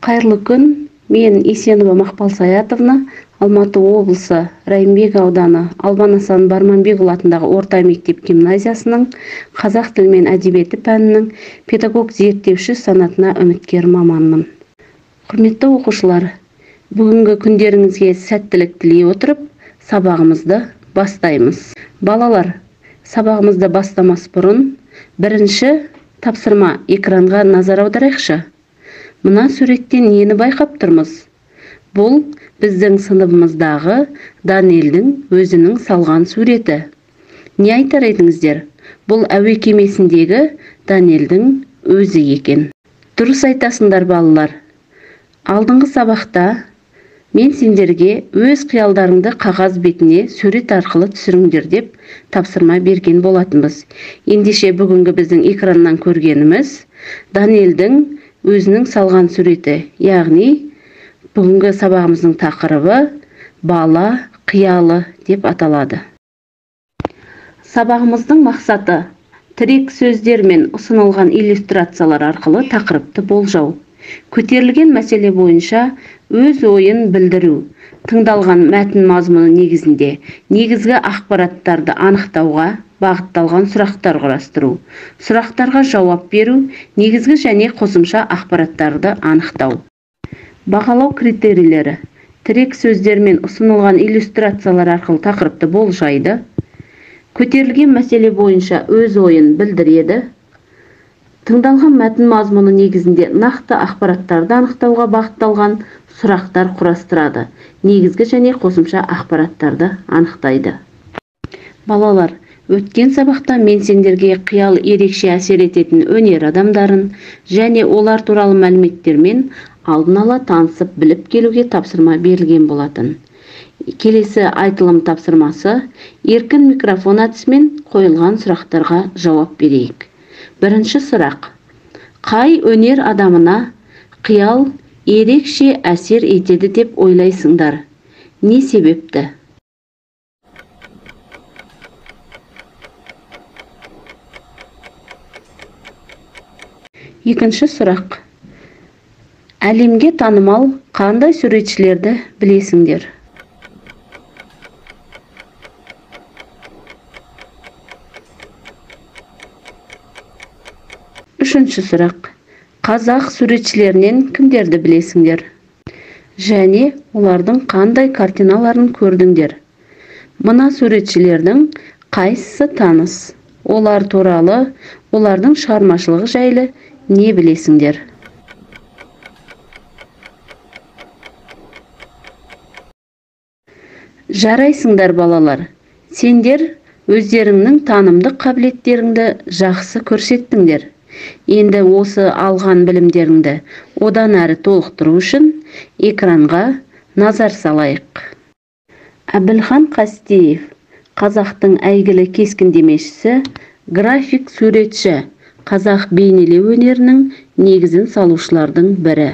Қайырлы күн, мен Есенова Мақпал Саятовна, Алматы облысы Райымбек ауданы Албан Асан Барманбекұлы атындағы орта мектеп гимназиясының қазақ тілі мен әдебиеті пәнінің педагог зерттеуші санатына үміткер маманмын. Құрметті оқушылар, бүгінгі күндеріңізге сәттілік тілей отырып, сабағымызды бастаймыз. Балалар, сабағымызды бастамас бұрын бірінші тапсырма экранға назар аударайықшы. Мына суреттен нені байқап тұрмыз? Бұл біздің сыныбымыздағы Данелдің өзінің салған суреті. Не айтар едіңіздер? Бұл әуе кемесіндегі Данелдің өзі екен. Дұрыс айтасыңдар, балалар. Алдыңғы сабақта мен сендерге өз қиялдарыңды қағаз бетіне сурет арқылы түсіріңдер деп тапсырма берген болатынбыз. Ендеше бүгінгі біздің экраннан көргеніміз Данелдің өзінің салған суреті, яғни бүгінгі сабағымыздың тақырыбы бала қиялы деп аталады. Сабағымыздың мақсаты тірек сөздер мен ұсынылған иллюстрациялар арқылы тақырыпты болжау, көтерілген мәселе бойынша өз ойын білдіру, тыңдалған мәтін мазмұны негізінде негізгі ақпараттарды анықтауға бағытталған сұрақтар құрастыру, сұрақтарға жауап беру, негізгі және қосымша ақпараттарды анықтау. Бағалау критерийлері: тірек сөздер мен ұсынылған иллюстрациялар арқылы тақырыпты болжайды, көтерілген мәселе бойынша өз ойын білдіреді, тыңдалған мәтін мазмұны негізінде нақты ақпараттарды анықтауға бағытталған сұрақтар құрастырады, негізгі және қосымша ақпараттарды анықтайды. Балалар, өткен сабақта мен сендерге қиял ерекше әсер ететін өнер адамдарын және олар туралы мәліметтермен алдын ала танысып біліп келуге тапсырма берілген болатын. Келесі айтылым тапсырмасы еркін микрофон әдісімен қойылған сұрақтарға жауап берейік. Бірінші сұрақ. Қай өнер адамына қиял ерекше әсер етеді деп ойлайсыңдар? Не себепті? Екінші сұрақ. Әлемге танымал қандай суретшілерді білесіңдер? Үшінші сұрақ. Қазақ суретшілерінен кімдерді білесіңдер? Және олардың қандай картиналарын көрдіңдер? Мына суретшілердің қайсысы таныс? Олар туралы, олардың шығармашылығы жайлы не білесіңдер? Жарайсыңдар, балалар. Сендер өздеріңнің танымдық қабілеттеріңді жақсы көрсеттіңдер. Енді осы алған білімдеріңді одан әрі толықтыру үшін экранға назар салайық. Әбілхан Қастеев, қазақтың әйгілі кескіндемешісі, график суретші, қазақ бейнелеу өнерінің негізін салушылардың бірі.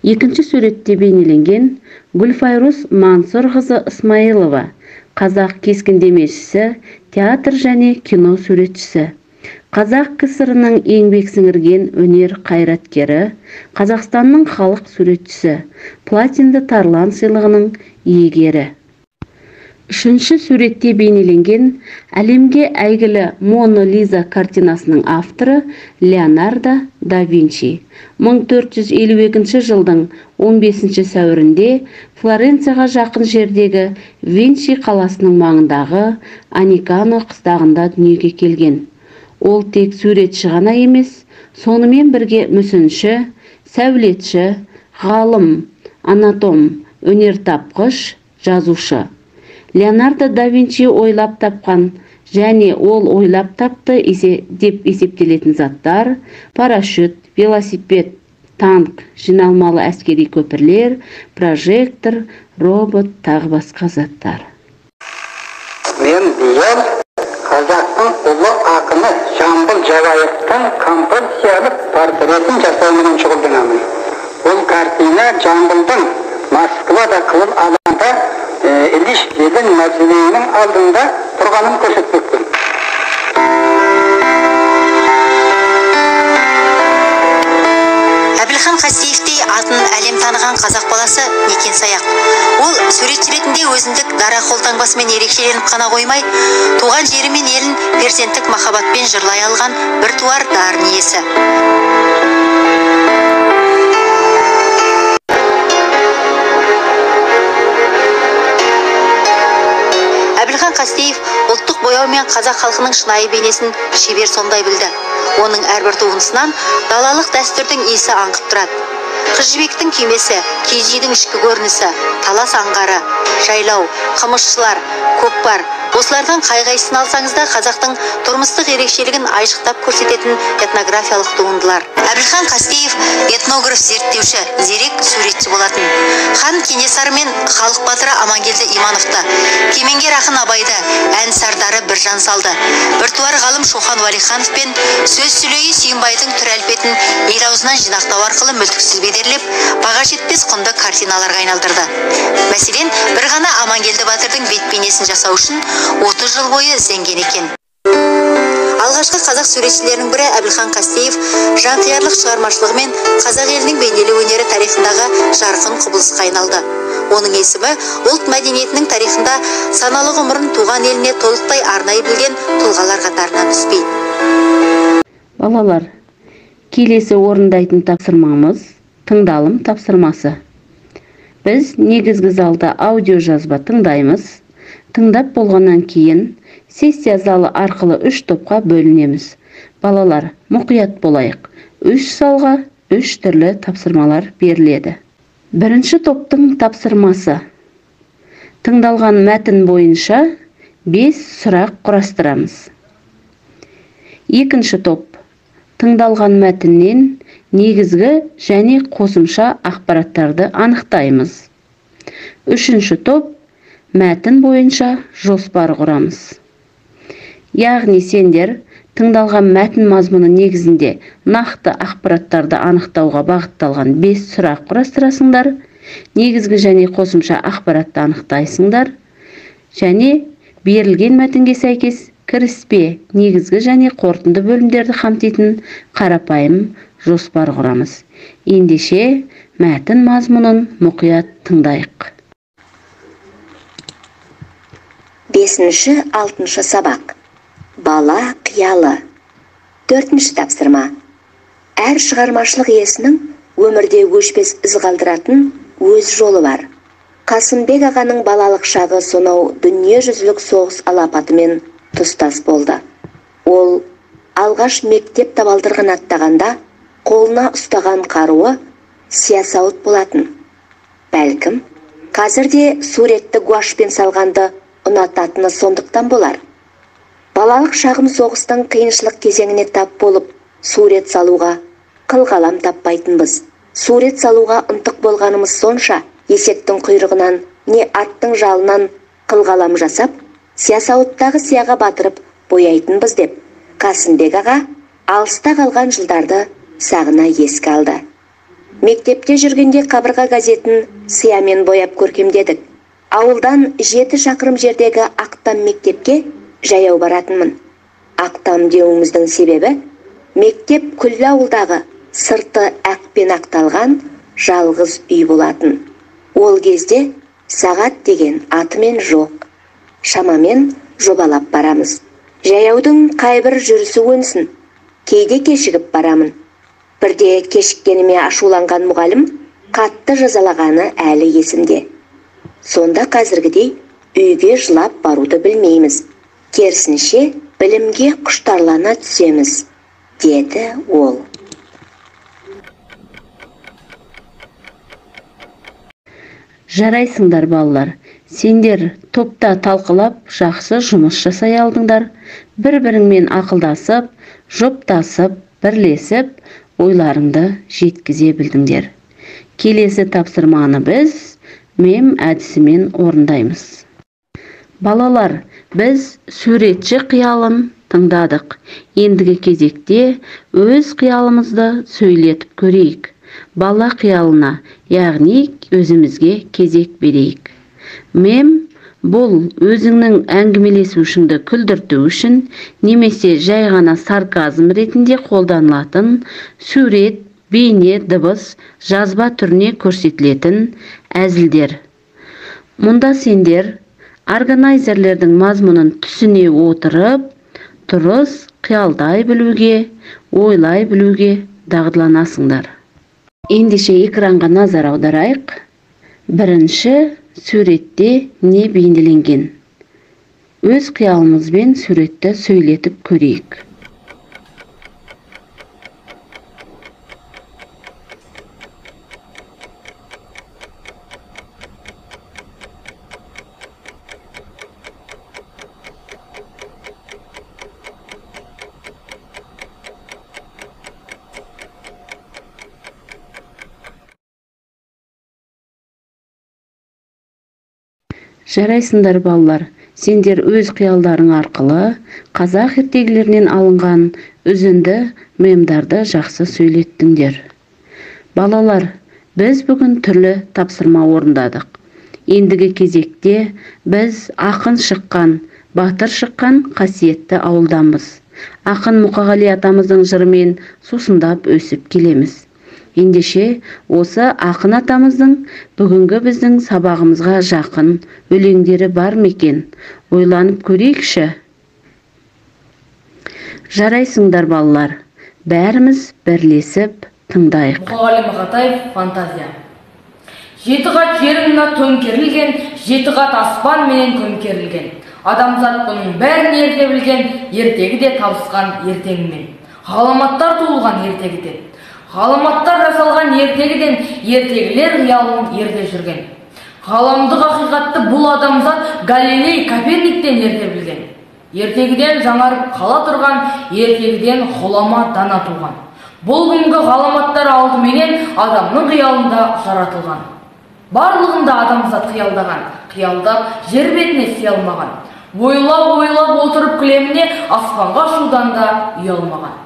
Екінші суретте бейнеленген Гүлфайрус Мансұрқызы Ысмайылова, қазақ кескіндемешісі, театр және кино суретшісі, Қазақ КСР-ның еңбек сіңірген өнер қайраткері, Қазақстанның халық суретшісі, Платинді Тарлан сыйлығының иегері. Үшінші суретте бейнеленген әлемге әйгілі Мона Лиза картинасының авторы Леонардо да Винчи. 1452 жылдың 15 сәуірінде Флоренцияға жақын жердегі Винчи қаласының маңындағы Аникано қыстағында дүниеге келген. Ол тек суретші ғана емес, сонымен бірге мүсінші, сәулетші, ғалым, анатом, өнертапқыш, жазушы. Леонардо да Винчи ойлап тапқан және ол ойлап тапты деп есептелетін заттар: парашют, велосипед, танк, жиналмалы әскери көпірлер, прожектор, робот, тағы басқа заттар. Мен биыл қазақтың ұлы ақыны Жамбыл Жабаевтың композициялық портретін жасаумен шұғылданамын. Бұл картина Жамбылдың Москвада қылып алғанда Ильич Ленин мавзолейінің алдында тұрғанын көрсетпекпін. Әбілхан Қастеевтей атын әлем таныған қазақ баласы некен саяқ. Ол суретші ретінде өзіндік дара қолтаңбасымен ерекшеленіп қана қоймай, туған жері мен елін перзенттік махаббатпен жырлай алған біртуар дарын иесі. Әбілхан Қастеев ұлттық бояумен қазақ халқының шынайы бейнесін шебер сомдай білді. Оның әрбір туындысынан далалық дәстүрдің иісі аңқып тұрады. Қыз жібектің күймесі, киіз үйдің ішкі көрінісі, Талас аңғары, жайлау, қымызшылар, көкпар. Осылардың қай-қайсысын алсаңыз да қазақтың тұрмыстық ерекшелігін айшықтап көрсететін этнографиялық туындылар. Әбілхан Қастеев этнограф зерттеуші, зерек суретші болатын. Хан Кенесары мен халық батыры Амангелді Имановты, кемеңгер ақын Абайды, ән сардары Біржан салды. Біртуар ғалым Шоқан Уәлиханов пен сөз сүлейі Сүйінбайдың түр әлпетін ел аузынан жинақтау арқылы мүлтіксіз бедерлеп, баға жетпес құнды картиналарға айналдырды. Мәселен, бір ғана Амангелді батырдың бет бейнесін жасау үшін 30 жыл бойы ізденген екен. Алғашқы қазақ суретшілерінің бірі Әбілхан Қастеев жанқиярлық шығармашылығымен қазақ елінің бейнелеу өнері тарихындағы жарқын құбылысқа айналды. Оның есімі ұлт мәдениетінің тарихында саналы ғұмырын туған еліне толықтай арнай білген тұлғалар қатарынан түспейді. Балалар, келесі орындайтын тапсырмамыз тыңдалым тапсырмасы. Біз негізгі залда аудиожазба тыңдаймыз. Тыңдап болғаннан кейін сессия залы арқылы 3 топқа бөлінеміз. Балалар, мұқият болайық. 3 залға 3 түрлі тапсырмалар беріледі. Бірінші топтың тапсырмасы. Тыңдалған мәтін бойынша 5 сұрақ құрастырамыз. Екінші топ. Тыңдалған мәтіннен негізгі және қосымша ақпараттарды анықтаймыз. Үшінші топ. Мәтін бойынша жоспар құрамыз. Яғни сендер тыңдалған мәтін мазмұны негізінде нақты ақпараттарды анықтауға бағытталған 5 сұрақ құрастырасыңдар, негізгі және қосымша ақпаратты анықтайсыңдар, және берілген мәтінге сәйкес кіріспе, негізгі және қорытынды бөлімдерді қамтитын қарапайым жоспар құрамыз. Ендеше мәтін мазмұнын мұқият тыңдайық. 5-6 сабақ. Бала қиялы. 4 тапсырма. Әр шығармашылық иесінің өмірде өшпес із қалдыратын өз жолы бар. Қасымбек ағаның балалық шағы сонау дүниежүзілік соғыс алапатымен тұстас болды. Ол алғаш мектеп табалдырығын аттағанда қолына ұстаған қаруы сиясауыт болатын. Бәлкім, қазір де суретті гуашпен салғанды ұнататыны сондықтан болар. Балалық шағым соғыстың қиыншылық кезеңіне тап болып, сурет салуға қылқалам таппайтынбыз. Сурет салуға ынтық болғанымыз сонша, есектің құйрығынан, не аттың жалынан қылқалам жасап, сиясауыттағы сияға батырып бояйтынбыз деп Қасымбек аға алыста қалған жылдарды сағына еске алды. Мектепте жүргенде қабырға газетін сиямен бояп көркемдедік. Ауылдан 7 шақырым жердегі Ақтам мектепке жаяу баратынмын. Ақтам деуіміздің себебі, мектеп күллі ауылдағы сырты ақпен ақталған жалғыз үй болатын. Ол кезде сағат деген атымен жоқ. Шамамен жобалап барамыз. Жаяудың қайбір жүрісі өнсін. Кейде кешігіп барамын. Бірде кешіккеніме ашуланған мұғалім қатты жазалағаны әлі есімде. Сонда қазіргідей үйге жылап баруды білмейміз. Керісінше білімге құштарлана түсеміз, деді ол. Жарайсыңдар, балалар. Сендер топта талқылап, жақсы жұмыс жасай алдыңдар. Бір-біріңмен ақылдасып, жұптасып, бірлесіп, ойларыңды жеткізе білдіңдер. Келесі тапсырманы біз мем әдісімен орындаймыз. Балалар, біз суретші қиялын тыңдадық. Ендігі кезекте өз қиялымызды сөйлетіп көрейік. Бала қиялына, яғни өзімізге кезек берейік. Мем бұл өзіңнің әңгімелесушіңді күлдірту үшін немесе жай ғана сарказм ретінде қолданылатын сурет, бейне, дыбыс, жазба түріне көрсетілетін әзілдер. Мұнда сендер органайзерлердің мазмұнын түсіне отырып, дұрыс қиялдай білуге, ойлай білуге дағдыланасыңдар. Ендеше экранға назар аударайық. Бірінші суретте не бейнеленген? Өз қиялымызбен суретті сөйлетіп көрейік. Жарайсыңдар, балалар. Сендер өз қиялдарың арқылы қазақ ертегілерінен алынған үзінді мемдарды жақсы сөйлеттіңдер. Балалар, біз бүгін түрлі тапсырма орындадық. Ендігі кезекте біз ақын шыққан, батыр шыққан қасиетті ауылданбыз. Ақын Мұқағали атамыздың жырымен сусындап өсіп келеміз. Ендеше осы ақын атамыздың бүгінгі біздің сабағымызға жақын өлеңдері бар ма екен? Ойланып көрейікші. Жарайсыңдар, балалар. Бәріміз бірлесіп тыңдайық. Мұқағали Мақатаев, фантазия. Жеті қат жер мына төңкерілген, жеті қат аспан менен көмкерілген. Адамзат бұның бәрін ерте білген, ертегі де табысқан ертеңімен. Ғаламаттар туылған ертегіден. Ғаламаттар жасалған ертегіден, ертегілер қиялын ерте жүрген. Ғаламдық ақиқатты бұл адамзат Галилей Коперниктен ерте білген. Ертегіден жаңарып қала тұрған, ертегіден ғұлама дана туған. Бұл күнгі ғаламаттар алдыменен адамның қиялында жаратылған. Барлығында адамзат қиялдаған, қиялдап жер бетіне сыя алмаған. Ойлап-ойлап отырып кілеміне аспанға ұшудан да ұялмаған.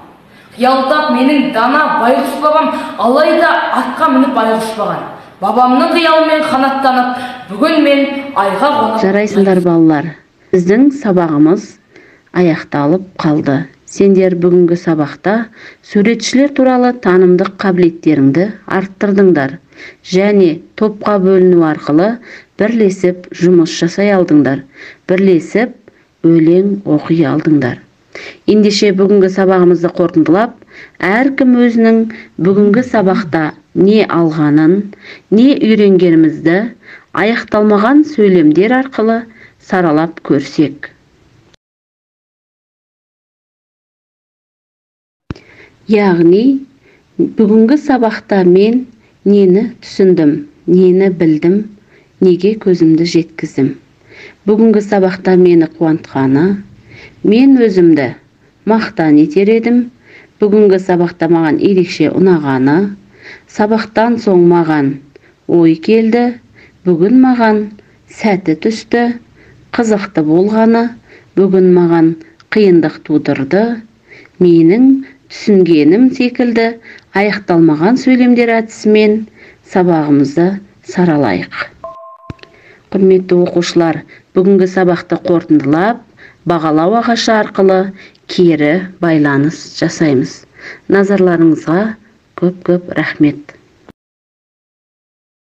Қиялдап менің дана байғұс бабам, алайда атқа мініп байғұшпаған. Бабамның қиялымен қанаттанып, бүгін мен айға қонып... Жарайсыңдар, балалар. Біздің сабағымыз аяқталып қалды. Сендер бүгінгі сабақта суретшілер туралы танымдық қабілеттеріңді арттырдыңдар және топқа бөліну арқылы бірлесіп жұмыс жасай алдыңдар, бірлесіп өлең оқи алдыңдар. Ендеше бүгінгі сабағымызды қорытындылап, әркім өзінің бүгінгі сабақта не алғанын, не үйренгенімізді аяқталмаған сөйлемдер арқылы саралап көрсек. Яғни, бүгінгі сабақта мен нені түсіндім, нені білдім, неге көзімді жеткіздім. Бүгінгі сабақта мені қуантқаны, мен өзімді мақтан етер едім. Бүгінгі сабақта маған ерекше ұнағаны, сабақтан соң маған ой келді, бүгін маған сәті түсті, қызықты болғаны, бүгін маған қиындық тудырды, менің түсінгенім секілді аяқталмаған сөйлемдер әдісімен сабағымызды саралайық. Құрметті оқушылар, бүгінгі сабақты қорытындылап, бағалау ағашы арқылы кері байланыс жасаймыз. Назарларыңызға көп-көп рахмет.